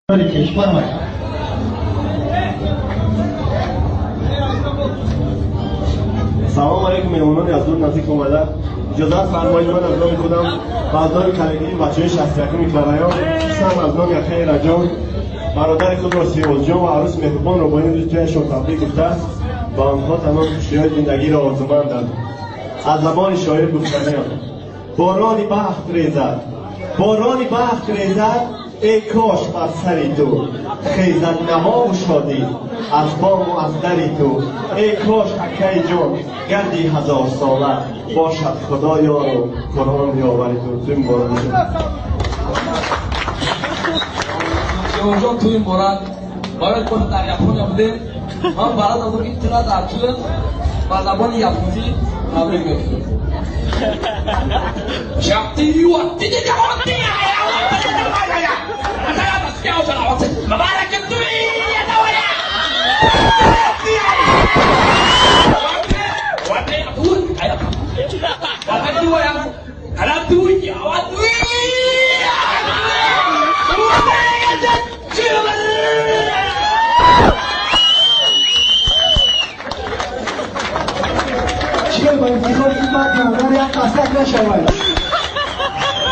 Фармоед. Салом алейкум, меҳмонони аз дур наздик омада. Иҷозат фармоед, ман аз номи худам ва аз номи коллективи бачаҳои 61 микрорайон, хусусан аз номи акаи Раҷон, бародари худро Сиёзҷон ва арӯси меҳрубонро бо ин рӯзи тӯяшон табрик гуфта, ба онҳо тамоми хушиҳои зиндагиро орзумандам. Аз забони шоир гуфтаниям: борони бахт резад, борони бахт резад, эй кош бар сари ту хезад навову шодӣ аз бому аз дари ту. Эй кош, акаи ҷон, гарди ҳазорсола бошад Худо ёру Қуръон ёвари ту. Тӯй муборак бошад. Сиёзҷон, тӯй муборак. Барои худ дар Япония будем, ман барад додам, ки тура дар тӯй ба забони японӣ табрик мекунам. Чӣ ба ифтихори ин марди модар як қасак нашавад.